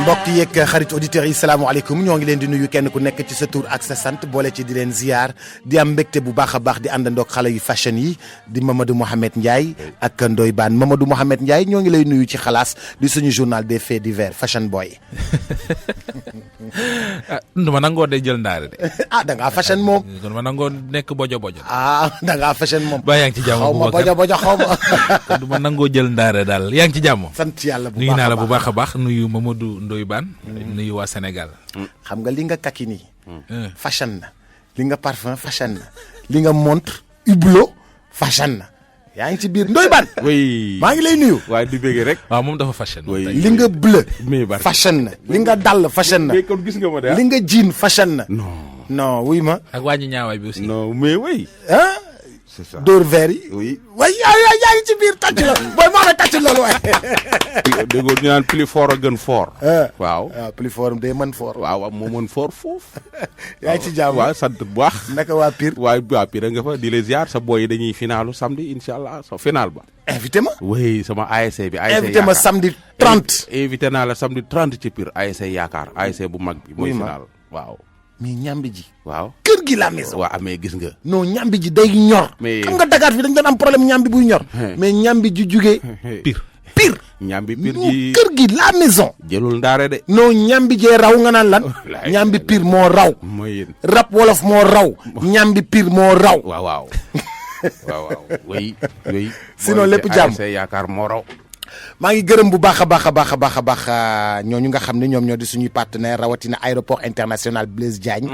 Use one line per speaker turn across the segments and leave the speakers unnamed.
mbokk yeeg xarit auditeurs yi salaamaaleykum ñoo ngi leen di nuyu kenn ku nekk ci sa tur ak sa sant boole ci di leen ziar di am mbégte bu baax a baax di àndandoog xale yu fashion yi di Mamadou Mouhamed Ndiaye ak Ndoye Bane Mamadou Mouhamed Ndiaye ñoo ngi lay nuyu ci xalaas di suñu journal des faits divers fashion boy.
duma nangoo day jël ndaare de.
Da ngaa fashion moom.
duma nangoo nekk bojo bojo.
Da ngaa fashion moom.
ba yaa ngi ci jàmm
xaw ma bojo bojo xaw ma.
duma nangoo jël ndaare daal yaa ngi ci jàmm.
sant yàlla bu baax
nuyu naa la bu baax a baax nuyu Mamadou Ndoye Bane. nuyu waa Sénégal.
xam nga li nga kaki nii. fashion na li nga parfum fashion na li nga montre hublot fashion na yaa ngi ci biir Ndoye Bane.
oui
maa ngi lay nuyu.
waaye di bëggee rek.
waaw moom dafa fashion.
li nga bleu. fashion na li nga dàll fashion na.
mais kon gis nga ma de
li nga jean fashion na.
non
wuy ma.
ak wàññi ñaawaay bi aussi.
non mais oui. c'est ça
dóor verre yi.
oui.
waaye yaa ngi ci biir tàcc la booy maa ngi tàcc loolu waaye.
déggoo ñu naan plus fort a gën fort. waaw.
plus fort day mën fort.
waaw moo mën fort foofu.
yaa ngi ci jàmm
waaw sant bu baax.
naka waa Pire.
waa Pire nga fa di les ziar sa boy yi dañuy finalu samedi incha allah sa final ba.
invité ma.
oui sama ASC bi. ASC
invité ma samedi 30.
invité naa la samedi 30 ci Pire ASC yaakaar ASC bu mag bi. mooy final waaw.
mais ñambi ji.
waaw
kër gi la maison.
waaw mais gis nga.
non ñambi ji day ñor.
mais
xam nga Dakar fii dañ doon am problème ñambi buy ñor. mais ñambi ji jugee. Pire.
ñambi Pire ji
kër gi la maison.
jëlul ndaare de.
non ñambi jee raw nga naan lan. ñambi Pire moo raw.
mooy yéen.
rap wolof moo raw. ñambi Pire moo raw.
waaw waaw. waaw oui.
sinon lépp jàmm
ASC yaakaar moo raw.
maa ngi gërëm bu baax a baax ñooñu nga xam ne ñoom ñoo di suñuy partenaire rawatina aéroport international Blaise Diagne.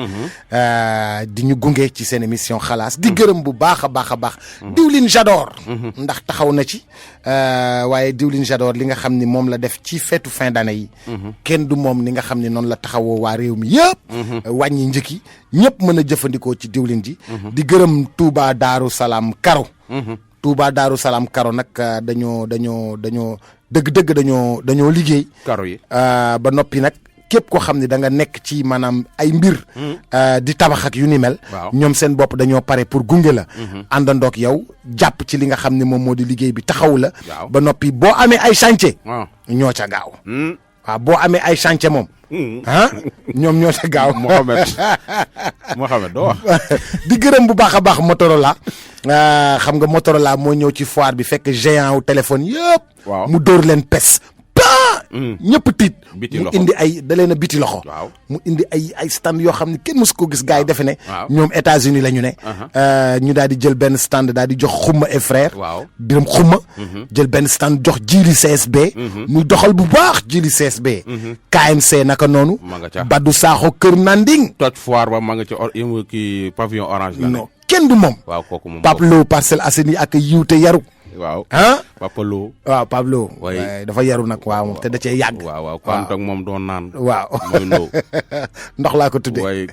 di ñu gunge ci seen émission xalaas di gërëm bu baax a baax. diwlin Jador. ndax taxaw na ci waaye diwlin Jador li nga xam ni moom la def ci feetu fin d'année yi. kenn du moom ni nga xam ni noonu la taxawoo waa réew mi yëpp. wàññi njëkki ñëpp mën a jëfandikoo ci diwlin ji. di gërëm Touba Darou Salaam Karo. Touba Darou Salaam Karo nag dañoo dëgg-dëgg dañoo liggéey.
Karo yi
ba noppi nag képp koo xam ne da nga nekk ci maanaam ay mbir. di tabax ak yu ni mel. ñoom seen bopp dañoo pare pour gunge la. àndandoog yow jàpp ci li nga xam ne moom moo di liggéey bi taxaw la. ba noppi boo amee ay chantier. ñoo ca gaaw. waaw boo amee ay chantier moom. ñoom ñoo ca gaaw.
Mohamed doo wax.
di gërëm bu baax a baax Motorola. xam nga Motorola moo ñëw ci foire bi fekk géant wu téléphone yëpp.
waaw
mu dóor leen pes. ñëpp tiit.
biti
mu
loxo
indi ay da leen a biti loxo.
waaw
mu indi ay stand yoo xam ne kenn mësu ko gis gars yi defe ne.
waaw
ñoom États-Unis la ñu ne. ñu daal di jël benn stand daal di jox Xumma et frère.
waaw
Biram Xumma. jël benn stand jox Jili CSB. muy doxal bu baax Jili CSB. KMC naka noonu.
ma nga ca
Badou Sakho Kër Nanding.
toj foire ba ma nga ci kii pavillon orange la.
non kenn du moom.
waaw kooku moom
Pablo Parcelles Assainies ak yiwte yaru.
waaw Papalo.
waaw Pablo.
waaye
waaye dafa yaru nag waaw te da cee yàgg.
waaw kon toog moom doon naan.
waaw
mooy loo.
ndox laa ko tuddee.
waaye.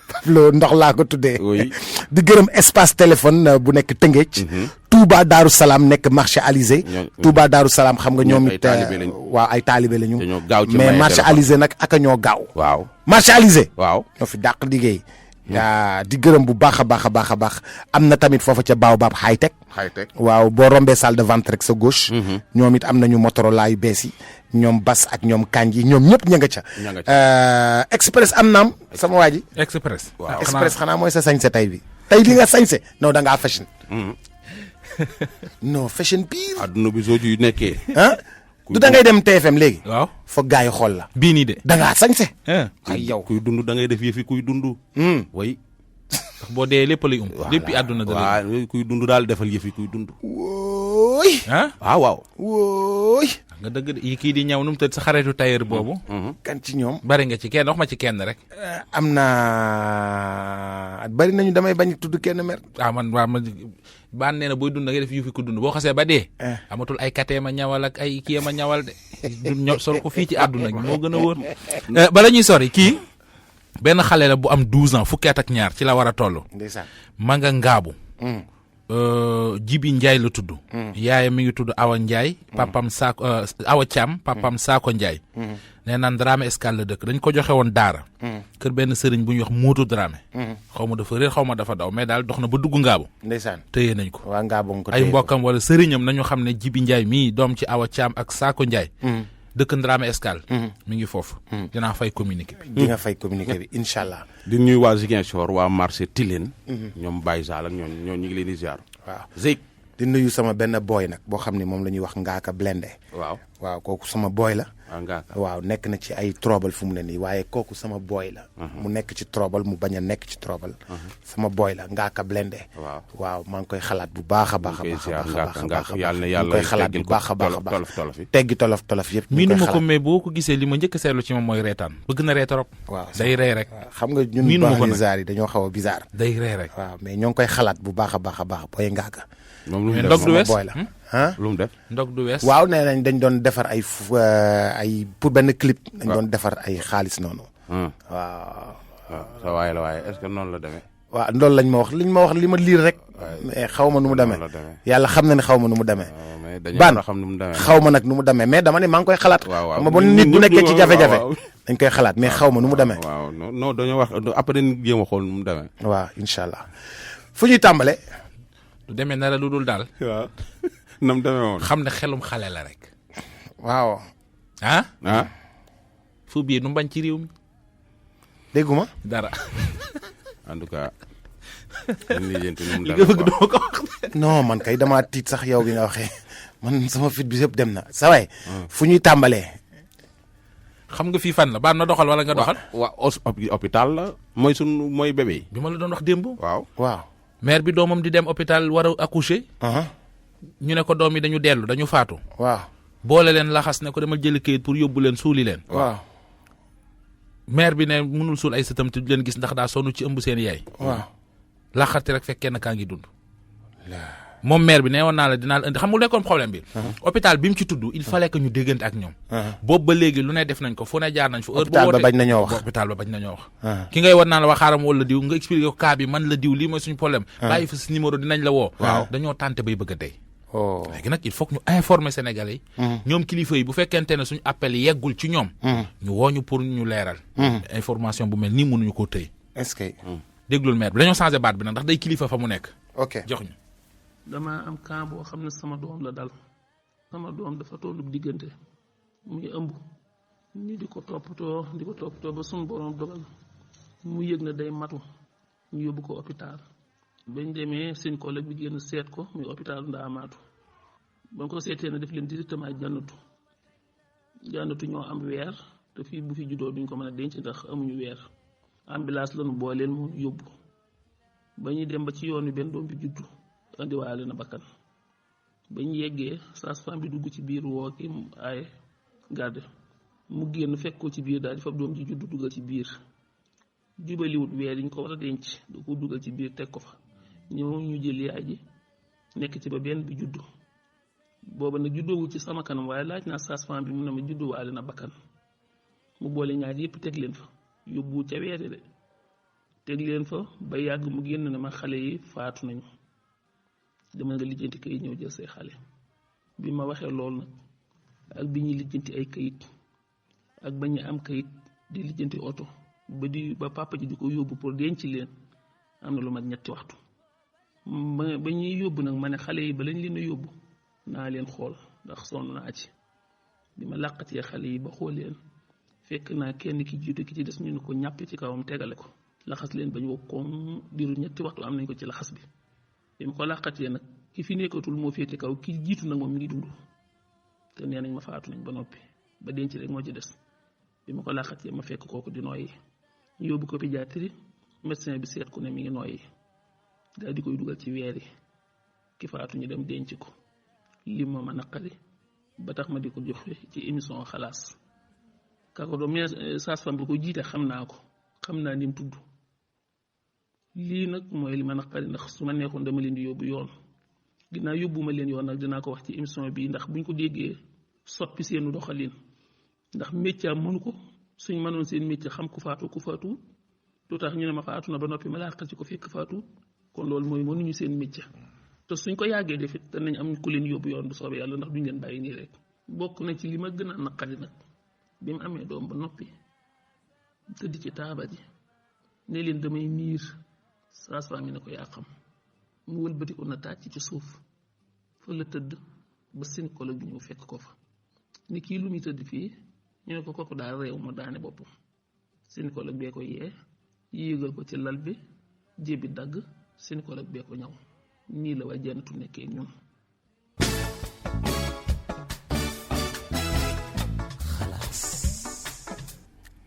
Pablo ndox laa ko tuddee.
oui.
di gërëm espace téléphone bu nekk Tëngéej. Touba Darou Salaam nekk marché Alizé. Touba Darou Salaam xam nga ñoom it. waaw ay taalibe lañu.
dañoo gaaw ci
mais marché Alizé nag ak ñoo gaaw.
waaw
marché Alizé.
waaw
ñoo fi dàq liggéey. di gërëm bu baax a baax am na tamit foofa ca Baobab high tech. waaw boo rombee salle de vente rek sa gauche. ñoom it am nañu Motorola yu bees yi. ñoom Bas ak ñoom Kanji ñoom ñëpp ña nga ca. Express am naam sama waa ji.
Express.
waaw Express xanaa mooy sa sañse tey bi. tey li nga sañse non da ngaa fashion. non fashion pire.
adduna bi soo ci nekkee.
du da ngay dem TFM léegi.
waaw
foog gars yi xool la.
bii nii de.
da ngaa sañse. ay yow
kuy dund da ngay def yëfi kuy dund. way
boo dee lépp lay depuis àdduna da
waaw kuy dund daal defal yëfi kuy dund.
wooy.
waaw.
wooy. nga dëgg yi kii di ñaw nu mu tëdd sa xaritu tailleur boobu.
kan ci ñoom.
bari nga ci kenn wax ma ci kenn rek.
am na bari nañu damay bañ tudd kenn mer.
man baan nee na booy dund da ngay def yu fi ko dund boo xasee ba dee. amatul ay katee ma ñawal ak ay kii ma ñawal de. sol ko fii ci àdduna gi moo gën a wóor. bala ñuy sori kii benn xale la bu am 12 ans fukki at ak ñaar ci la war a toll.
ndeysaan
ma nga ngaabu. Jibi Ndiaye la tudd. yaayam mi ngi tudd Awa Ndiaye. papam Saako Awa Thiam papam Saako Ndiaye. nee naan Dramé Escale la dëkk dañ ko joxe woon daara. kër benn sëriñ bu ñuy wax Mootu Dramé. xaw ma dafa réer xaw ma dafa daw mais daal dox na ba dugg ngaabu.
ndeysaan
téye nañ ko.
waa ngaabu ko
ay mbokkam wala sëriñam nañu xam ne Jibi Ndiaye mii doom ci Awa Thiam ak Saako Ndiaye. dëkk Ndramé Escale. mi ngi foofu. dinaa fay communiqué bi.
di nga fay communiqué bi incha allah.
di ñuy waa Ziguinchor waa marché Tilène. ñoom Baye Sall ak ñooñu ñu ngi leen di ziar.
waaw
Zik.
di nuyu sama benn boy nag boo xam ne moom la ñuy wax Ngaaka Blindé. waaw kooku sama boy la. waaw nekk na ci ay trouble fu mu ne nii waaye kooku sama boy la. mu nekk ci trouble mu bañ a nekk ci trouble. sama boy la Ngaaka Blindé. waaw maa ngi koy xalaat bu baax a baax a baax.
yàlla
koy xalaat bu baax a baax a baax teggi tolof yi yëpp.
miinu ma ko mais boo ko gisee li ma njëkk a seetlu ci moom mooy reetaan bëgg na ree trop.
waaw
day ree rek.
xam nga ñun banlieusards yi dañoo xaw a bizarre.
day ree rek.
waaw mais ñoo ngi koy xalaat bu baax a baax a baax booy Ngaaka.
moom lu mu def
ndog du wees
boy la
lu mu def.
ndog du wees.
waaw nee nañ dañ doon defar ay pour benn clip. dañ doon defar ay xaalis noonu. waaw.
sa waaye la waaye est-ce que noonu la demee.
waaw loolu lañ ma wax li ma liir rek. mais xaw ma nu mu demee. yàlla xam na ne xaw ma nu mu demee.
ban xam nu mu demee
xaw ma nag nu mu demee mais dama ne maa ngi koy xalaat. xam nga bon nit bu nekkee ci jafe-jafe. dañ koy xalaat mais xaw ma nu mu demee.
waaw non dañoo wax après dañu jéem a xool nu mu demee.
waaw incha allah fu ñuy tàmbale.
du demee nara lu dul daal.
waaw na mu demee woon.
xam ne xelum xale la rek.
waaw.
fu bii nu bañ ci réew mi.
dégguma
dara.
en tout cas. li
nga bëgg doo ko wax.
non man kay damaa tiit sax yow bi nga waxee man sama fit bi yëpp dem na sa waay fu ñuy tàmbalee.
xam nga fii fan la baan na doxal wala nga doxal.
waaw hôpital la mooy bébé.
bi ma la doon wax démb.
waaw.
mère bi doomam di dem hôpital war a accoucher. ñu ne ko doom yi dañu faatu.
waaw.
boole leen laxas ne ko demal jëli kayit pour yóbbu leen suuli leen.
waaw.
mère bi ne mënul suul ay sëtam te du leen gis ndax daa sonn ci ëmb seen yaay.
waaw.
laxarte rek fekk kenn kaa ngi dund. moom mère bi ne woon naa la dinaa la indi xam nga lu nekkoon problème bi. hôpital bi mu ci tudd il fallait que ñu déggante ak ñoom. boobu ba léegi lu ne def nañ ko fu ne jaar nañ fa.
hôpital ba bañ nañoo wax
hôpital ba bañ nañoo wax. ki ngay war naa la waxaaram wala diw nga expliqué ko cas bi man la diw lii mooy suñu problème. bàyyi fa si numéro dinañ la woo. dañoo tànte bay bëgg a dee. léegi nag il faut que ñu informer Sénégalais yi. ñoom kilifa yi bu fekkente ne suñu appel yeggul ci ñoom. ñu woo ñu pour ñu leeral. information bu mel nii mënuñu koo tëye.
est-ce que.
déglul maire bi dañoo changé baat bi nag ndax day kilifa fa mu nekk.
ok
jox ñu.
dama am cas boo xam ne sama doom la dal sama doom dafa tollu diggante muy ëmb ñu di ko toppatoo ba suñu borom dogal mu yëg na day matu ñu yóbbu ko hôpital bañ demee seen collègue bi génn seet ko muy hôpital Ndaamaatu ba ko seetee na def leen directement jànnatu ñoo am weer te fii bu fi juddoo duñ ko mën a denc ndax amuñu weer ambulance lañu booleel mu yóbbu ba ñuy dem ba ci yoon wi benn doom bi juddu andiwaale na bakkan ba ñu yeggee sage-femme bi dugg ci biir woo ki ay garde mu génn fekk ko ci biir daal di fab doom ji juddu dugal ci biir jubaliwut weer yi ñu ko war a denc da ko dugal ci biir teg ko fa ñëw ñu jël yaay ji nekk ci ba benn bi juddu booba nag juddoowul ci sama kanam waaye laaj naa sage-femme bi mu ne ma judduwaale na bakkan mu boole ñaar yëpp teg leen fa yóbbu ca weere de teg leen fa ba yàgg mu génn ne ma xale yi faatu nañu dama nga lijjanti kayit ñëw jël say xale bi ma waxee loolu nag ak bi ñuy lijjanti ay kayit ak ba ñu am kayit di lijjanti oto ba papa ji di ko yóbbu pour denc leen am na lu mat 3 waxtu ba ñuy yóbbu nag ma ne xale yi ba lañ leen a yóbbu naa leen xool ndax sonn naa ci bi ma làqatee xale yi ba xool leen fekk naa kenn ki jiitu ki ci des ñu ne ko ñàpp ci kawam tegale ko laxas leen ba ñu wokk koom diiru 3 waxtu am nañ ko ci laxas bi bi ma ko làqatee nag ki fi nekkatul moo féete kaw ki jiitu nag moom mi ngi dund te nee nañ ma faatu nañ ba noppi ba denc rek moo ci des bi ma ko làqatee ma fekk kooku di nooyi ñu yóbbu ko pédiatrie médecin bi seet ku ne mi ngi nooyi daal di koy dugal ci weer yi ki faatu ñu dem denc ko li ma mën a naqari ba tax ma di ko joxe ci émission xalaas kako doom sage-femme bi ko jiite xam naa ni mu tudd lii nag mooy li ma naqari ndax su ma neexoon dama leen di yóbbu yoon ginnaaw yóbbuma leen yoon nag dinaa ko wax ci émission bi ndax buñ ko déggee soppi seenu doxalin ndax métier mënu ko suñ mënoon seen métier xam ku faatu lu tax ñu ne ma faatu na ba noppi ma laaxal ci ko fekk faatu kon loolu mooy mënuñu seen métier te suñ ko yàggee defit danañ am ku leen yóbbu yoon bu soobee yàlla ndax duñ leen bàyyi nii rek bokk na ci li ma gën a naqari nag bi mu amee doom ba noppi tëdd ci taaba ji ne leen damay miir sage-femme yi ne ko yaa xam mu wëlbati ko na tàcc ci suuf fa la tëdd ba gynécologue bi ñëw fekk ko fa ni kii lu muy tëdd fii ñu ne ko kooku daal réew mu daane boppam gynécologue bee ko yee yéegal ko ci lal bi jébi dagg gynécologue bee ko ñaw nii la waa Jannatu nekkee ñun.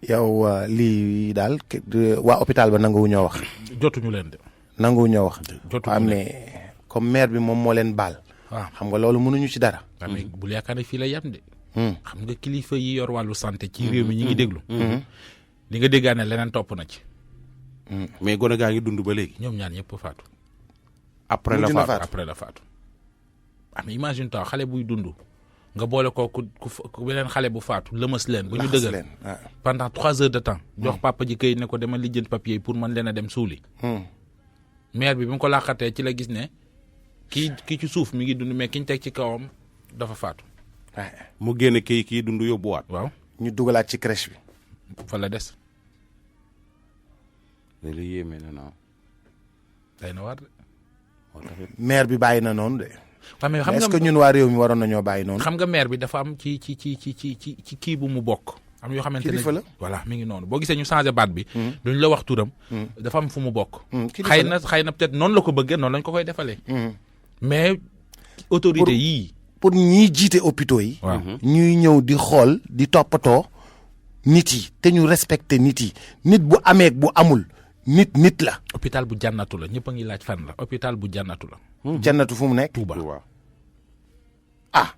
yow lii daal waa hôpital ba nanguwu ñoo wax.
jotuñu leen de.
nanguwu ñoo wax.
jotuñu
am ne comme maire bi moom moo leen baal.
waaw
xam nga loolu mënuñu ci dara.
mais bul yaakaar ne fii la yam de. xam nga kilifa yi yor wàllu santé ci réew mi ñi ngi déglu. li nga déggaane leneen topp na ci.
mais gone gaa ngi dund ba léegi.
ñoom ñaar ñëpp faatu.
après la
mujj na
faatu
après la faatu. am imagine toi xale buy dund nga boole ko ku beneen xale bu faatu lëmas leen. bu ñu
laxas
dëgër
leen
pendant 3 heures de temps. jox papa ji këyit ne ko dama lijjanti papier pour mën leen a dem suuli. maire bi mu ko laqatee ci la gis ne kii ci suuf mi ngi dund mais ki ñu teg ci kawam dafa faatu.
mu génne kii dund yóbbuwaat.
waaw
ñu dugalaat ci crèche bi.
fa la des.
loolu yéeme na non.
day na war de.
maire bi bàyyi na noonu de.
waaw mais xam
est-ce que
nga
ñun waa réew mi waroon nañoo bàyyi noonu.
xam nga maire bi dafa am ci kii bu mu bokk. am yoo xamante ne
kilifa la.
voilà mi ngi noonu boo gisee ñu changé baat bi. duñ la wax turam. dafa am fu mu bokk.
kilifa la.
xëy na peut-être noonu la ko bëggee noonu lañ ko koy defalee. mais autorité yii.
pour ñiy jiite hôpitaux yi.
waaw
ñuy ñëw di xool di toppatoo nit yi te ñu respecté nit yi nit bu amee bu amul nit la.
hôpital bu jànnatu la ñëpp a ngi laaj fan la hôpital bu jànnatu la.
jannatu fu mu nekk.
Touba
waaw.
ah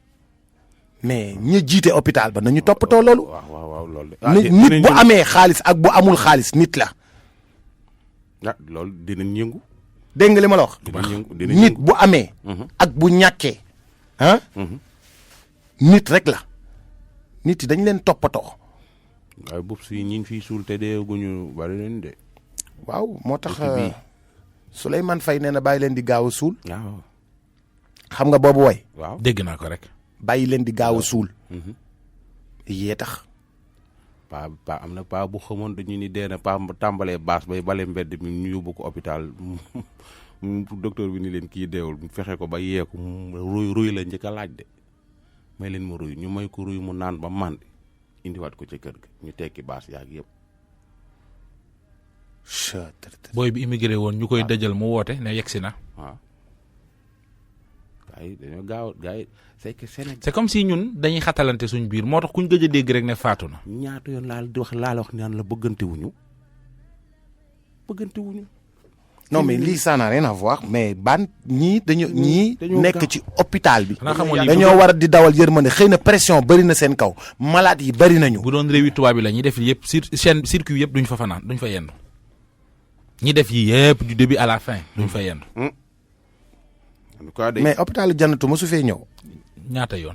mais ñi jiite hôpital ba nañu toppatoo loolu.
waaw loolu de.
nit bu amee xaalis ak bu amul xaalis nit la.
loolu dinañ yëngu.
dégg nga li ma la wax.
dinañ yëngu dinañ
nit
yëngu.
bu amee. ak bu ñàkkee. ah. nit rek la. nit yi dañ leen toppatoo.
waaye boobu si ñi fiy suul te deeguñu bari leen de.
waaw moo tax
dëkk bii.
Souleymane Faye nee na bàyyi leen di gaaw a suul.
waaw.
xam nga boobu way
waaw.
dégg naa ko rek.
bàyyi leen di gaaw a suul. yee tax.
paa am na paa bu xamoon dañu ni dee na paa tàmbalee baas bay bale mbedd mi ñu yóbbu ko hôpital docteur bi ni leen kii deewul mu fexe ko ba yee ko ruy la njëkk a laaj de may leen ma ruy ñu may ko ruy mu naan ba màndi indiwaat ko ci kër ga ñu tekki baas yaag yëpp.
booy bi immigré woon ñu koy dëjal mu woote ne yegsi na.
waaw. gars yi dañoo gaaw gars yi c'est que Sénégal.
c'est comme si ñun dañuy xatalante suñ biir moo tax kuñ gëj a dégg rek ne faatu na.
ñaata yoon laal di wax laal wax naan la bëggante wuñu.
non mais lii ça n'a rien à voir mais ban ñii dañu nekk
gaaw.
ci hôpital bi.
xanaa xamoon ni
dañoo war a di dawal yërmande xëy na pression bëri na seen kaw malade yi bëri nañu.
bu doon réewi tubaab bi la ñuy def yëpp circuit yëpp duñ fa fanaan duñ fa yendu. ñi def yi yëpp du début à la fin duñ fa yendu.
en tout cas de.
mais hôpitalu jannatu mosu fee ñëw.
ñaata yoon.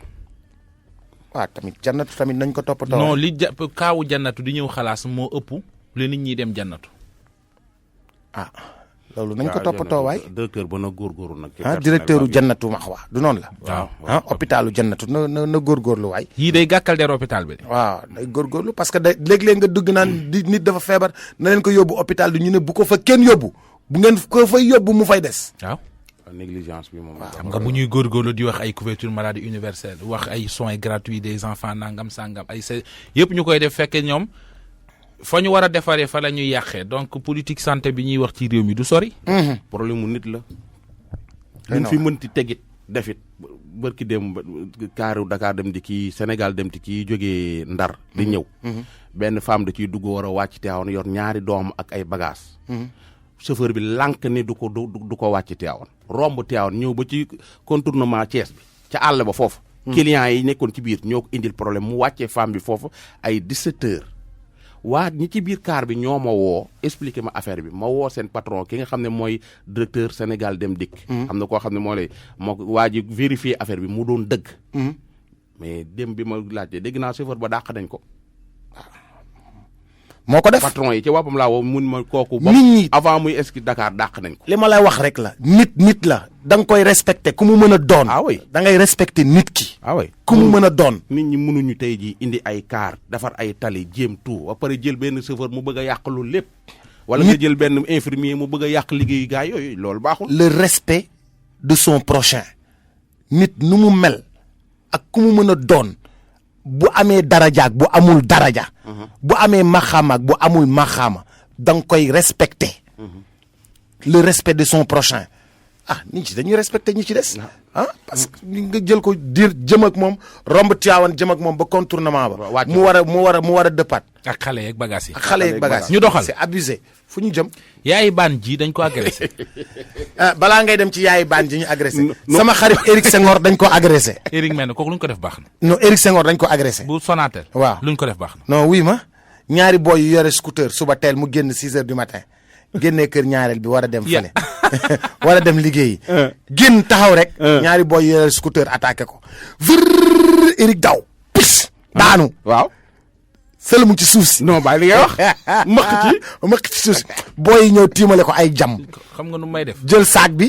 waaw tamit jannatu tamit nañ ko toppatoo.
non li kaawu jannatu di ñëw xalaas moo ëpp li nit ñi dem jannatu.
ah loolu nañ ko toppatoo waay.
directeur ba na góorgóorlu nag. ci
ah
personnel
directeur u
ba.
jannatu maxwa du noonu la.
waaw
ah hôpitalu jannatu na góorgóorlu waay.
yii day gàkkal der hôpital bi de.
waaw day góorgóorlu parce que day léeg-léeg nga dugg naan di nit dafa feebar na leen ko yóbbu hôpital du ñu ne bu ko fa kenn yóbbu bu ngeen ko fay yóbbu mu fay des.
waaw
négligence bi moom.
xam nga bu ñuy góorgóorlu di wax ay couverture maladie universelle wax ay soins gratuits des enfants nangam sangam ay sa yëpp ñu koy def fekkee ñoom fa ñu war a defaree fa la ñuy yàqee donc politique santé bi ñuy wax ci réew mi du sori.
problème mu nit la.
Xëy na
luñ fi mënti tegit defit bërki dem kaaru Dakar dem di kii Sénégal dem di kii jógee Ndar di ñëw. benn femme da ciy dugg war a wàcc Tivaouane yor ñaari doom ak ay bagages. chauffeur bi lànk ni du ko wàcc Tivaouane romb Tivaouane ñëw ba ci contournement Thiès bi ca àll ba foofu. clients yi nekkoon ci biir ñoo ko indil problème mu wàccee femme bi foofu ay 17 heures. waa ñi ci biir car bi ñoo ma woo expliqué ma affaire bi ma woo seen patron ki nga xam ne mooy directeur Sénégal dem dikk. am na koo xam ne moo waa ji vérifier affaire bi mu doon dëgg. mais dem bi ma laajte dégg naa chauffeur ba dàq nañ ko.
moo ko def
patron yi ci boppam laa woo mun ma kooku.
nit ñi
avant muy eski Dakar dàq nañ ko.
li ma lay wax rek la nit la da nga koy respecté ku mu mën a doon.
ah oui
da ngay respecté nit ki.
ah oui
ku mu mën a doon.
nit ñi mënuñu tey ji indi ay car defar ay tali jéem tout ba pare jël benn chauffeur mu bëgg a yàq lu lépp. wala nga jël benn infirmier mu bëgg a yàq liggéeyu gaa yooyu loolu baaxul.
le respect de son prochain nit nu mu mel ak ku mu mën a doon bu amee darajaak bu amul daraja bu amee maxaamaak bu amul maxaama da nga koy respecter le respect de son prochain nit ci dañuy respecter ñi ci des parce que nga jël ko dir jëm ak moom romb Tivaouane jëm ak moom ba contournement ba mu war a dëppaat
ak xale yeeg bagage yi.
ak xale yeeg bagage
ñu doxal
c'est abusé fu ñu jëm
yaayi baan ji dañ ko agressé.
balaa ngay dem ci yaayi baan ji ñu agressé sama xarit Éric Senghor dañ ko agressé
Éric mel ne kooku luñ ko def baax na.
non Éric Senghor dañ ko agressé
bu Sonatel.
waaw
luñ ko def baax na.
non oui ma ñaari boy yu yore scooter suba teel mu génn 6 heures du matin génnee kër ñaareel bi war a dem fële war a dem liggéeyi génn taxaw rek ñaari boy yu yore scooter attaqué ko vr Éric daw pis daanu
waaw
sël mu ci suuf si
non bàyyi li ngay wax
mëq ci suuf si booy yi ñëw tiimale ko ay jam
xam nga nu may def.
jël sac bi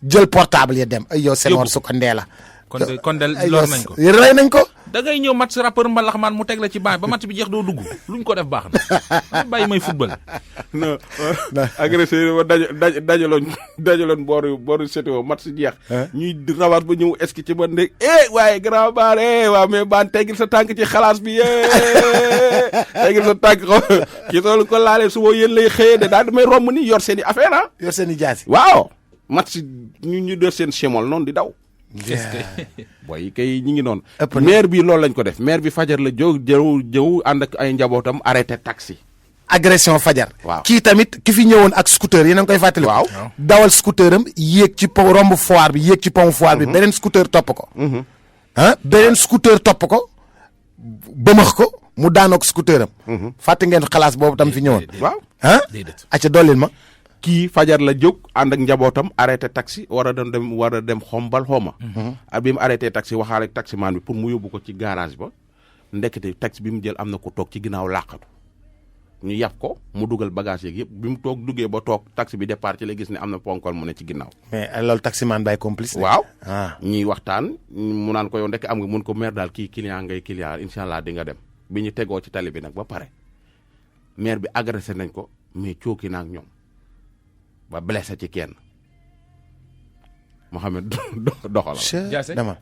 jël portable ya dem ay yow Senghor su ko ndee la
kon de lor nañ ko.
rey nañ ko
da ngay ñëw match rappeur mbalax maan mu teg la ci banc ba match bi jeex doo dugg luñ ko def baax na bàyyi may football.
non agressé ba dajaloon booru CTO match jeex. ñuy rawaas ba ñëw est-ce que ci ba ndeg waaye grand bar waaw mais baan teggil sa tànk ci xalaas bi teggil sa tànk ci toolu ko laalee suba yéen lay xëyee de daal damay romb ni yor seen i affaire
yor seen i jaasi
waaw match ñu def seen chémol noonu di daw. boy kay ñi ngi noonu. maire bi loolu lañ ko def maire bi fajar la jëw ànd ak ay njabootam arrêté taxi.
agression fajar.
waaw
kii tamit ki fi ñëwoon ak scooter yéen a ngi koy fàttali.
waaw
dawal scooter am yéeg ci pont romb foire bi yéeg ci pont foire bi. beneen scooter topp ko. beneen scooter topp ko bëmax ko mu daanook scooter am. fàtte ngeen xalaas boobu tam fi ñëwoon.
waaw
acca dollil ma.
kii fajar la jóg ànd ak njabootam arrêté taxi war a dem xombal xooma. bi mu arrêté taxi waxaale ak taximaan bi pour mu yóbbu ko ci garage ba ndekete taxi bi mu jël am na ko toog ci ginnaaw làqatu ñu yàpp ko mu dugal bagage yeeg yëpp bi mu duggee ba toog taxi bi départ ci la gis ne am na ponkol mu ne ci ginnaaw.
mais loolu taximaan bay complice.
waaw ñuy waxtaan mu naan ko yow ndekk am nga mun ko maire daal kii client ngay client incha allah di nga dem bi ñu tegoo ci tali bi nag ba pare maire bi agressé nañ ko mais cooki na ak ñoom. ba blessé ci kenn Mohamed doxalal.
jaase
dama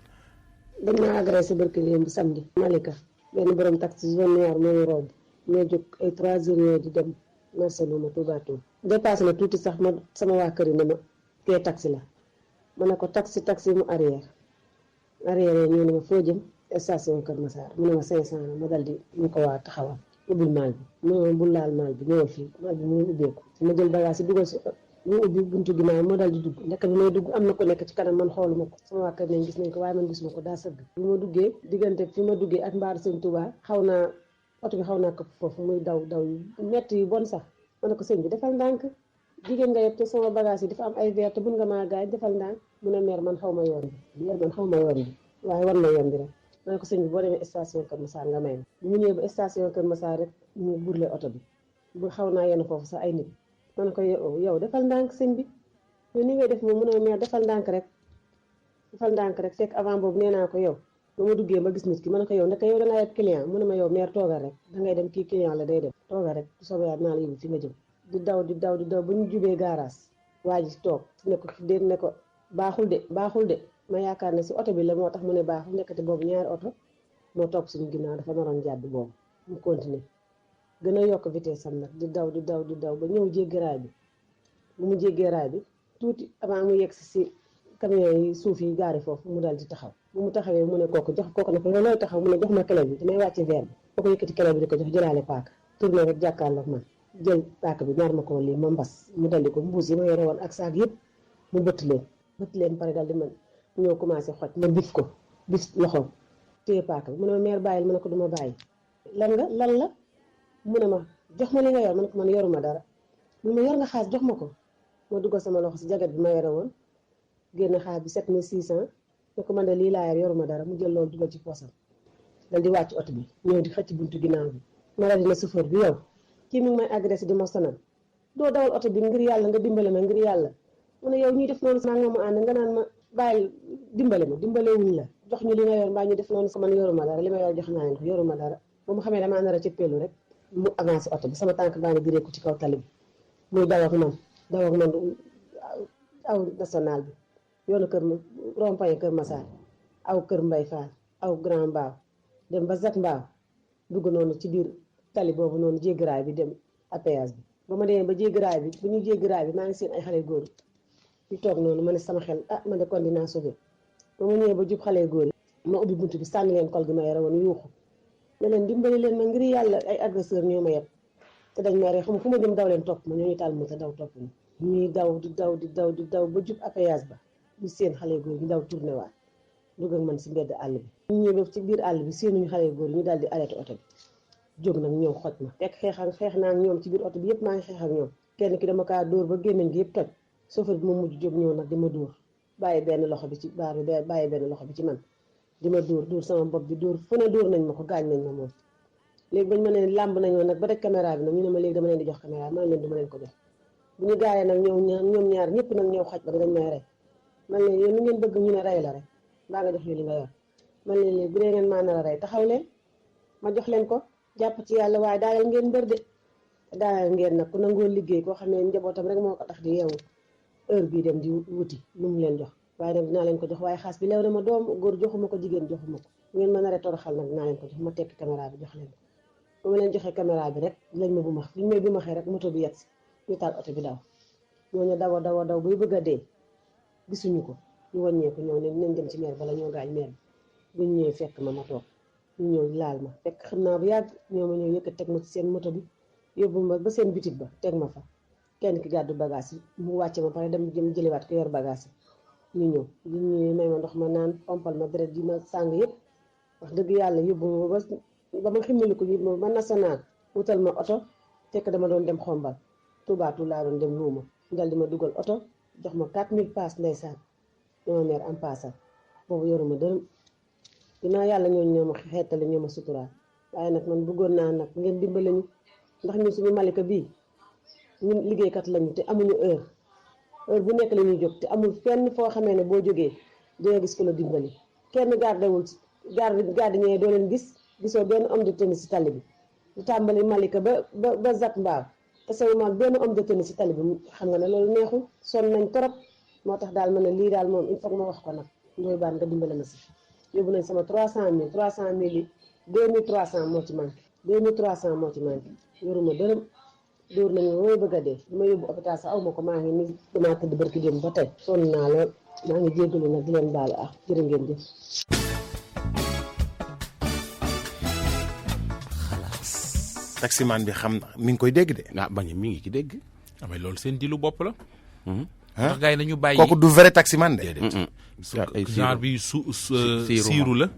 dañ maa agressé barki démb samedi Malika benn borom taxi zone noire mooy rob ñoo jóg ay 3 heures di dem marché lu ma Touba Toul dépassé na tuuti sax ma sama waa kër yi ne ma kee taxi la ma ne ko taxi mu arrière ñu ne ma foo jëm station Kër Massar mu ne ma 500 la ma dal di ñu ko waa taxawal ubbil maal bi mu bul laal maal bi ñëwal fii maal bi mu ubbeeku ma jël bagage yi dugal si ñu ubbi buntu ginnaaw moo dal di dugg nekk bi may dugg am na ko nekk ci kanam man xooluma ko sama waa kër nañ gis nañ ko waaye man gisuma ko daa sëgg bi ma duggee diggante fi ma duggee ak mbaaru sëñ Touba oto bi xaw naa ko foofu muy daw yu metti yu bon sax ma ne ko sëñ bi defal ndànk jigéen nga yëpp te sama bagage yi dafa am ay verre te bun nga maa gaañ defal ndànk mu ne meer man xaw ma yoon bi waaye war na yoon bi rek ma ne ko sëñ bi boo demee station Kër Massar nga may ma bu mu ñëwee ba station Kër Massar rek ñu burle oto bi bu xaw naa yenn foofu sax ay nit ma ne ko yow defal ndànk sëñ bi yow ni ngay def moom mu ne meer defal ndànk rek fekk avant boobu nee naa ko yow ba ma duggee ba gis nit ki ma ne ko yow ndeke yow dangaa yeb client mu ne ma yow meer toogal rek dangay dem kii client la day dem toogal rek bu soobee naa la yóbbu fi nga jëm di daw ba ñu jubee garage waa ji toog ne ko baaxul de ma yaakaar ne si oto bi la moo tax mu ne baaxul nekkati boobu ñaari oto moo topp suñu ginnaaw dafa naroon jàdd boobu mu continuer gën a yokk vitesse am nag di daw ba ñëw jéggi raay bi bu mu jéggee raay bi tuuti avant mu yegg si camion yi suuf yi gaari foofu mu dal di taxaw bu mu taxawee mu ne kooku ne ko looy taxaw mu ne jox ma clé bi damay wàcce verre bi boo ko yëkkati clé bi di ko jox jëlaale paaka tourné rek jàkkaarloog man jël paaka bi ñaar ma ko lii ma mbas mu daldi ko mbuus yi ma yore woon ak saak yëpp mu bëtt leen pare dal di man ñoo commencé xoj ma bif loxoom téye paaka bi mu ne ma meer bàyyil ma ne ko duma bàyyi lan la mu ne ma jox ma li nga yor ma ne ko man yoruma dara mu ne ma yor nga xaas jox ma ko ma duggal sama loxo si jagat bi ma yore woon génn xaas bi 7600 ne ko man de lii laa yoruma dara mu jël loolu dugal ci poosam dal di wàcc oto bi ñëw di xëcc buntu ginnaaw bi ma dal dina chauffeur bi yow kii mi ngi may agressé di ma sonal doo dawal oto bi ngir yàlla nga dimbale ma ngir yàlla mu ne yow ñuy def noonu maa nga mu ànd nga naan ma bàyyi dimbale wuñ la jox ñu li nga yor mbaa ñu def noonu ko man yoruma dara li ma yor jox naa leen ko yoruma dara bu mu xamee damaa nar a cëppeelu rek mu avancé oto bi sama tànk baa ngi diree ko ci kaw tali bi muy daw ak man aw national bi yoonu rond-point Kër Massar aw Kër Mbay Fall aw Grand Mbaaw dem ba Zac Mbao dugg noonu ci biir tali boobu noonu jéggi raay bi dem APS bi ba ma demee ba jéggi raay bi bu ñu jéggi raay bi maa ngi seen ay xale góor yi toog noonu ma ne sama xel man de kon dinaa sauvé ba ma ñëwee ba jub xale góor yi ma ubbi buntu bi sànni leen kol gi ma yore woon yuuxu ne leen dimbali leen ma ngir yàlla ay agresseur ñoo ma yeb te dañ ma rey xam fu ma jëm daw leen topp ma ñooñu taal mo te daw topp ma ñuy daw di daw ba jub APS ba ñu seen xale góor ñu daw tourné waat dugg ak man si mbedd àll bi ñu ñëwee ba ci biir àll bi seenuñu xale góor yi ñu daal di arrêté oto bi jóg nag ñëw xoj ma fekk xeex naa ak ñoom ci biir oto bi yëpp maa ngi xeex ak ñoom kenn ki dama kaa dóor ba gémmiñ gi yëpp toj chauffeur bi ma mujj jóg ñëw nag di ma dóor bàyyi benn loxo bi ci baar bi bàyyi benn loxo bi ci man di ma dóor sama bopp bi dóor fu ne dóor nañ ma ko gaañ nañ ma moom léegi bañ ma ne làmb nañ ma nag ba rek caméra bi nag ñu ne ma léegi dama leen di jox caméra man leen dama leen ko jox bu ñu gaayee nag ñoom ñaar ñëpp nag ñëw xaj ba dañ may rey man leen yéen lu ngeen bëgg ñu ne rey la rek mbaa nga jox ñu li nga yor man leen léegi bu dee ngeen maa nar a rey taxaw leen ma jox leen ko jàpp ci yàlla waaye daayal ngeen mbër de daayal ngeen nag ku nangoo liggéey koo xam ne njabootam rek moo ko tax di yeewu heure bii dem di wuti lu mu leen jox waaye nag dinaa leen ko jox waaye xaas bi leew na ma doom góor joxuma ko jigéen joxuma ko ngeen ma nar a toroxal nag dinaa leen ko jox ma tekki caméra bi jox leen ko ba ma leen joxee caméra bi rek lañ ma bu ma liñ may bu ma xee rek moto bi yegg si ñu taal oto bi daw ñooñu daw bay bëgg a dee gisuñu ko ñu wàññeeku ñëw ne nañ dem ci meer bala ñoo gaañ meer bi buñ ñëwee fekk ma toog ñu ñëw laal ma fekk xam naa bu yàgg ñoo ma ñëw yëkkat teg ma ci seen moto bi yóbbu ma ba seen bitig ba teg ma fa kenn ki gàddu bagage yi mu wàcce ma pare dem jëliwaat ko yor bagage yi ñu ñëw may ma ndox ma naan pompal ma deret yi ma sàng yëpp wax dëgg yàlla yóbbu ma ba ma ximmali ko yóbbu ma ba national wutal ma oto fekk dama doon dem xombal tubaatu laa doon dem luuma dal di ma dugal oto jox ma 4000 paas ndeysaan ñoo ma meer am paasal boobu yoruma dërëm dinaa yàlla ñoo ma xeetali ñoo ma suturaal waaye nag man bëggoon naa nag ngeen dimbale ñu ndax ñun suñu Malika bii ñun liggéeykat lañu te amuñu heure bu nekk la ñuy jóg te amul fenn foo xamee ne boo jógee doo gis ko la dimbali kenn gardewul garde ñee doo leen gisoo benn homme de tenue si tali bi lu tàmbali Malika ba Zac Mbao te sama maag benn homme de tenue si tali bi xam nga ne loolu neexul sonn nañ trop moo tax daal ma ne lii daal moom il faut ma wax ko nag Ndoye Bane nga dimbale ma si yóbbu nañ sama 300 000 yi 2300 moo ci manqué 2300 moo ci manqué yoruma dërëm dóor nañu mooy bëgg a dee dama yóbbu hôpital sax aw ma ko maa ngi ni damaa tëdd barki dem ba tey sonn naa lool maa ngi jéggalu nag di leen baalu ak jërë ngeen jëf.
taximan bi xam na mi ngi koy dégg de.
bañ mi ngi ci dégg.
mais loolu seen dilu bopp la. ndax gars yi nañu bàyyi
kooku du vrai taximan de.
genre bi siiru la.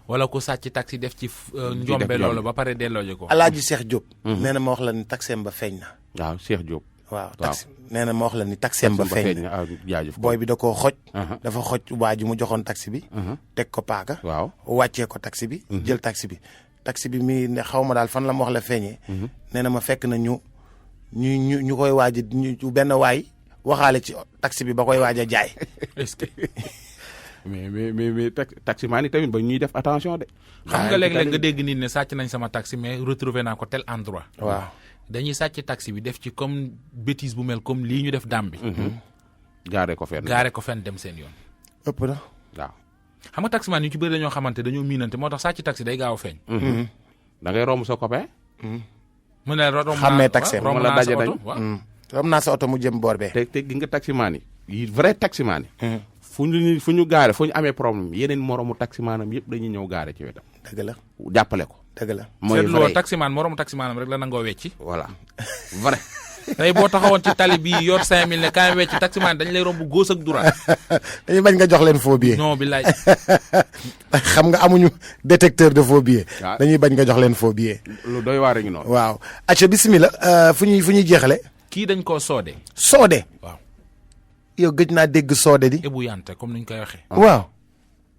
wala ku sàcc taxi def ci njombe loolu ba pare dellooje ko.
Alaaji Cheikh Diop. nee na ma wax la ni taxeem ba feeñ na.
waaw Cheikh Diop.
waaw taxi nee na ma wax la ni taxeem ba feeñ na.
jaajëf
booy bi da koo xoj. dafa xoj waa ji mu joxoon taxi bi. teg ko paaka.
waaw
wàccee ko taxi bi. jël taxi bi. taxi bi mi ne xaw ma daal fan la ma wax la feeñee. nee na ma fekk na ñu koy waaj ñu benn waay waxaale ci taxi bi ba koy waaj a jaay.
est-ce que.
mais taximaan yi tamit ba ñuy def attention de.
xam nga léeg-léeg nga dégg nit ne sàcc nañ sama taxi mais retrouvé naa ko tel endroit.
waaw
dañuy sàcc taxi bi def ci comme bêtise bu mel comme lii ñu def dam bi.
gaare ko fenn
dem seen yoon.
ëpp na
waaw.
xam nga taximaan yu ci bëri dañoo xamante dañoo miinante moo tax sàcc taxi day gaaw a feeñ.
da ngay romb sa copain.
mu ne romb
xàmmee taxi
romb naa sa oto waaw.
romb naa sa oto mu jëm boor bee.
te gi nga taximaan yi vrai taximaan yi. fu ñu gaare fu ñu amee problème yeneen moromu taximaanam yëpp dañuy ñëw gaare ci wetam.
dëgg la
jàppale ko.
dëgg la
mooy vrai
seetloo taximaan moromu taximaanam rek la nangoo wecci.
voilà vrai.
tey boo taxawoon ci tali bi yor 5000 ne kaay wecci taximaan dañ lay romb góos ak droite.
dañuy bañ nga jox leen faux billet.
non billaay.
xam nga amuñu détecteur de faux billet. dañuy bañ nga jox leen faux billet.
lu doy waar ngi noonu.
waaw acca bismillah fu ñuy jeexale.
kii dañ koo soode.
soode.
waaw.
yow gëj naa dégg soode di.
ebu yante comme niñ koy waxee.
waaw.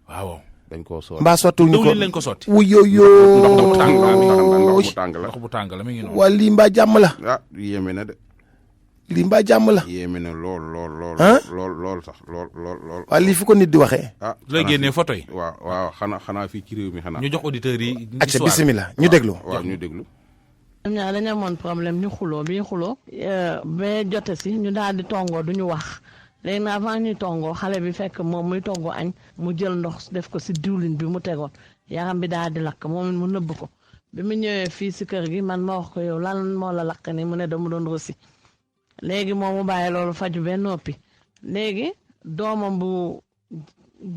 waaw dañ koo soode.
mbaa sottiwuñu ko
dawlin lañ ko sotti.
wuyooyoo.
ndox bu tàng la.
ndox bu tàng la mi ngi noonu.
waa lii mbaa jàmm la.
yéeme na de.
lii mbaa jàmm la.
yéeme na lool. lool sax lool.
waa lii fu ko nit di waxee.
lay génnee photo yi.
waaw xanaa fii ci réew mi xanaa.
ñu jox auditeurs yi.
acca bismillah ñu déglu.
waaw ñu déglu.
ñoom ñaar dañu amoon problème ñu xuloo bi ñu xuloo ba jote si ñu daal di tongoo du ñu wax léegi nag avant ñuy tongoo xale bi fekk moom muy tongoo añ mu jël ndox def ko si diwlin bi mu tegoon yaram bi daal di lakk moom mu nëbb ko bi mu ñëwee fii si kër gi man ma wax ko yow lan moo la lakk ni mu ne dama doon rosi léegi moom mu bàyyi loolu faju benn noppi léegi doomam bu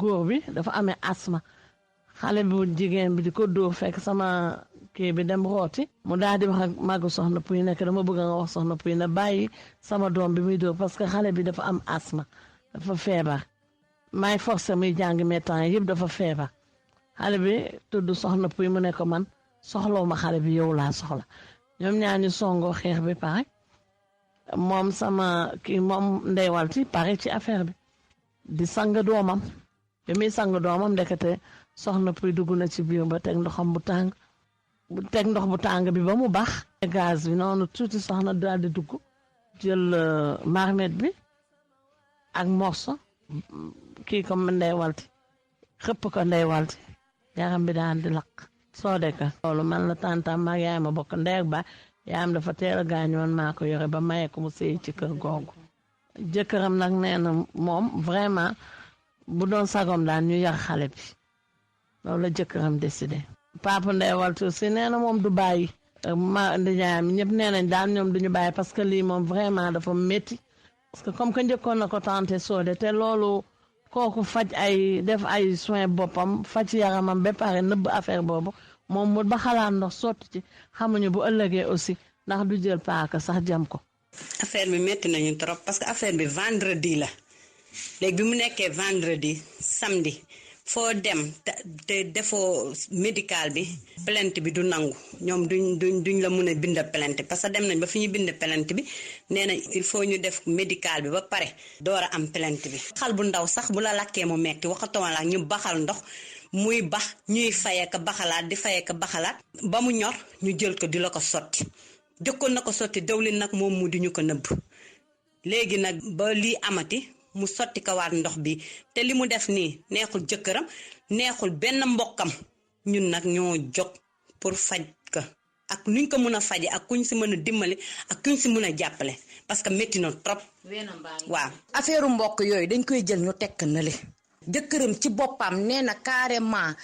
góor bi dafa amee asma xale bu jigéen bi di ko dóor fekk sama kii bi dem rooti mu daal di wax ak màggu soxna Puy nekk dama bëgg nga wax soxna Puy na bàyyi sama doom bi muy dóor parce que xale bi dafa am asma dafa feebar may forcé muy jàng médecin yëpp dafa feebar xale bi tudd soxna Puy mu ne ko man soxlawu ma xale bi yow laa soxla ñoom ñaar ñu songoo xeex bi pare moom sama kii moom ndeywalti pare ci affaire bi di sang doomam bi muy sang doomam ndekete soxna Puy dugg na ci biir ba teg ndoxam bu tàng teg ndox bu tàng bi ba mu baax gaz bi noonu tuuti soxna daal di dugg jël marmite bi ak morso kii ko ndey walti xëpp ko ndey walti yaram bi daal di lakk soo deka loolu man la tantam maag yaay ma bokk ndey ak ba yaayam dafa teel a gaañoon maa ko yore ba maye ko mu sëy ci kër googu jëkkëram nag nee na moom vraiment bu doon sagom daan ñu yar xale bi loolu la jëkkëram décidé papa ndey waltu si nee na moom du bàyyi ma ndijaayam ñëpp nee nañ daan ñoom duñu bàyyi parce que lii moom vraiment dafa métti parce que comme que njëkkoon na ko tenté soode te loolu kooku faj ay def ay soin boppam faj yaramam ba pare nëbb affaire boobu moom mu ba xalaat ndox sotti ci xamuñu bu ëllëgee aussi ndax du jël paaka sax jam ko.
affaire bi métti nañu trop parce que affaire bi vendredi la léegi bi mu nekkee vendredi samedi foo dem te defoo médical bi plainte bi du nangu ñoom duñ la mun a bind plainte parce que dem nañ ba fi ñu bind plainte bi nee na il faut ñu def médical bi ba pare door a am plainte bi. xal bu ndaw sax bu la lakkee mu metti waxatuma la ñu baxal ndox muy bax ñuy fayee ka baxalaat di fayee ka baxalaat ba mu ñor ñu jël ko di la ko sotti jëkkoon na ko sotti dawlin nag moom mu di ñu ko nëbb léegi nag ba lii amati. mu sotti ko waat ndox bi te li mu def nii neexul jëkkëram neexul benn mbokkam ñun nag ñoo jóg pour faj ko ak nuñ ko mën a faje ak kuñ si mën a dimbali ak kuñ si mën a jàppale parce que métti na trop. waaw
affaire mbokk yooyu dañ koy jël ñu tekk na le jëkkëram ci boppam nee na carrément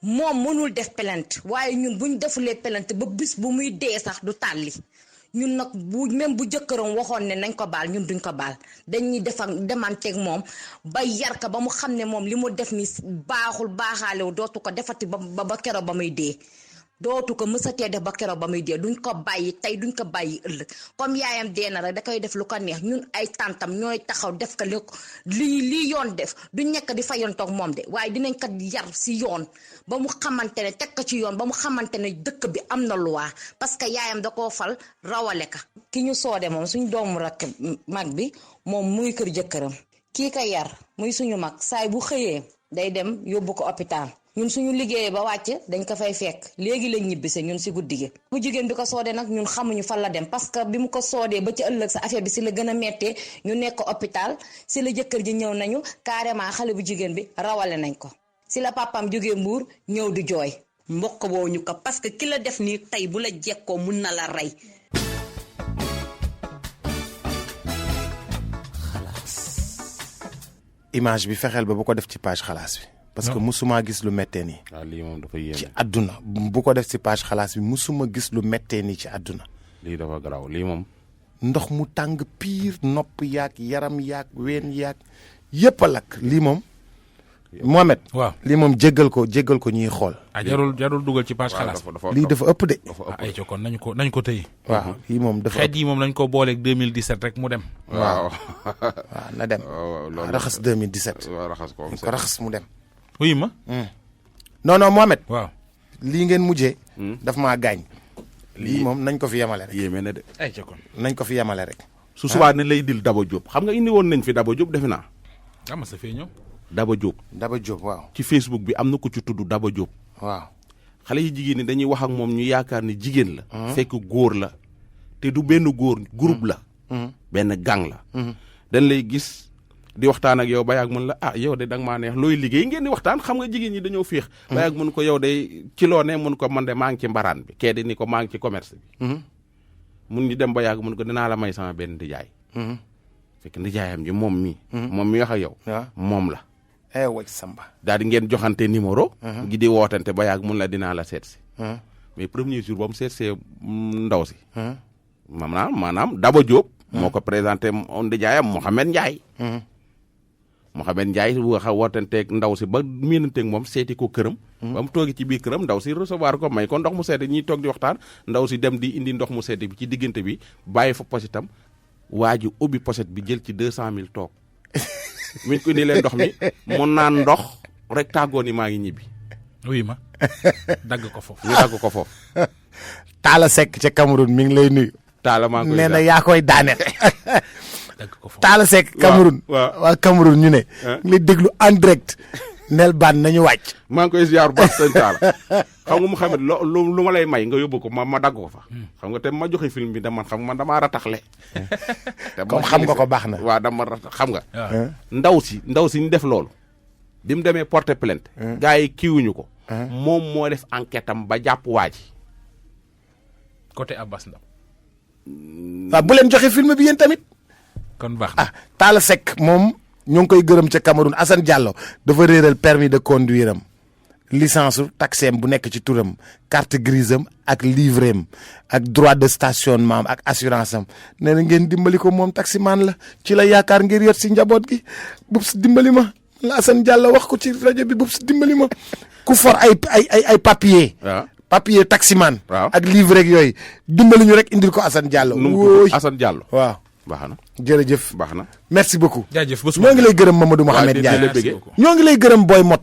moom mënul def plainte waaye ñun buñ defulee plainte ba bis bu muy dee sax du tàlli ñun nag bu même bu jëkkëram waxoon ne nañ ko baal ñun duñ ko baal dañuy demanteeg moom ba yar ka ba mu xam ne moom li mu def ni baaxul baaxaalewu dootu ko defati ba keroog ba muy dee dootu ko mësatee def ba keroog ba muy dee duñ ko bàyyi tey duñ ko bàyyi ëllëg comme yaayam dee na rek da koy def lu ko neex ñun ay tàntam ñooy taxaw def ko lii yoon def duñ nekk di fayantoog moom de waaye dinañ ko yar si yoon ba mu xamante ne teg ko ci yoon ba mu xamante ne dëkk bi am na loi parce que yaayam da koo fal rawale ka ki ñu soode moom suñ doomu rakk mag bi moom muy kër jëkkëram kii ko yar muy suñu mag saay bu xëyee day dem yóbbu ko hôpital ñun suñu liggéeyee ba wàcc dañ ko fay fekk léegi lañ ñibbise ñun si guddi gi bu jigéen bi ko soodee nag ñun xamuñu fan la dem parce que bi mu ko soodee ba ci ëllëg sa affaire bi si la gën a mettee ñu nekk hôpital si la jëkkër ji ñëw nañu carrément xale bu jigéen bi rawale nañ ko si la papaam jógee Mbuur ñëw di jooy mbokk boo ñu ko parce que ki la def nii tey bu la jekkoo mun na la rey.
image bi fexeel ba bu ko def ci page xalaas bi. parce que musuma gis lu méttee nii.
waaw lii moom dafa yéeme.
ci àdduna bu ko def ci page xalaas bi musuma gis lu méttee nii ci àdduna.
lii dafa garaaw lii moom.
ndox mu tàng piir nopp yaag yaram yaag ween yaag yëpp a lakk lii moom. Mohamed.
waaw
lii moom jéggal ko ñuy xool.
jarul dugal ci page xalaas.
lii dafa ëpp de.
ay kon nañ ko tëye.
waaw lii moom dafa
xeet yi moom nañ ko booleeg 2017 rek mu dem.
waaw na dem. raxas 2017.
waaw raxas ko
ko raxas mu dem.
oui ma.
non Mohamed.
waaw
lii ngeen mujjee. daf maa gaañ. lii moom nañ ko fi yemale rek.
yéeme na de.
ay kon
nañ ko fi yemale rek.
su subaa ne lay dil Daba Diop xam nga indi woon nañ fi Daba Diop defe naa.
ama sa fee ñëw.
Daba Diop.
Daba Diop waaw.
ci Facebook bi am na ko ci tudd Daba Diop.
waaw.
xale yi jigéen ñi dañuy wax ak moom ñu yaakaar ni jigéen la. fekk góor la te du benn góor groupe la. benn gang la. dañ lay gis di waxtaan ak yow ba yàgg mun la yow de danga maa neex looy liggéey ngeen di waxtaan xam nga jigéen ñi dañoo féex. ba yàgg mun ko yow de ci loo ne mun ko man de maa ngi ci mbaraan bi kee di ni ko maa ngi ci commerce bi. mun ñu dem ba yàgg mun ko dinaa la may sama benn ndijaay. fekk ndijaayam ji moom mii. moom mi wax ak yow. moom la.
waj Samba.
daal di ngeen joxante numéro. gi di wootante ba yàgg mun la dinaa la seet si. mais premier jour ba mu seet see ndaw si. maanaam Daba Diop. moo ko présenté ndijaayam Mouhamed Ndiaye. Mouhamed Ndiaye wax a wootanteeg ndaw si ba miinanteeg moom seeti ko këram. ba mu toogi ci biir këram ndaw si recevoir ko may ko ndox mu sedd ñiy toog di waxtaan ndaw si dem di indi ndox mu sedd bi ci diggante bi bàyyi fa posetam waa ji ubbi poset bi jël ci 200 000 toog. min ko ni leen ndox mi mun naan ndox rek tàggoo ni maa ngi ñibbi.
oui ma dagg ko foofu.
ñu dagg ko foofu.
Talla Seck ca Cameroun mi ngi lay nuyu.
Talla maa ngi koy
nee na yaa koy daaneel.
dagg ko foofu.
Talla Seck Cameroun. waa Cameroun ñu ne. li déglu en direct. nel baan nañu wàcc.
maa ngi koy ziar bu baax sëñ Talla xam nga mu xamit lu ma lay may nga yóbbu ko ma dagg ko fa. xam nga te ma joxe film bi man xam man damaa rataxle.
comme xam nga ko baax na.
waaw dama ratax xam nga. ndaw si ñu def loolu. bi mu demee porter plainte. gars yi kiiwuñu ko. moom moo def enquête am ba jàpp waa ji.
côté Abbas Ndao.
waaw bu leen joxe film bi yéen tamit.
kon baax na
Talla Seck moom ñoo ngi koy gërëm ca Cameroun Assane Diallo dafa réeral permis de conduire am licence su taxeem bu nekk ci turam carte grise am ak livret am ak droit de stationnement am ak assurance am nee na ngeen dimbali ko moom taximan la ci la yaakaar ngir yot si njaboot gi bubs dimbali ma la Assane Diallo wax ko ci rajo bi bubs dimbali ma ku for ay papier. papier taximan. ak livret ak yooyu dimbali ñu rek indil ko Assane Diallo.
wóoy Assane Diallo
waaw.
baax na
jërëjëf
baax na
merci beaucoup.
jaajëf
ñoo ngi lay gërëm Mamadou Mouhamed Ndiaye ñoo ngi lay gërëm Boy Mot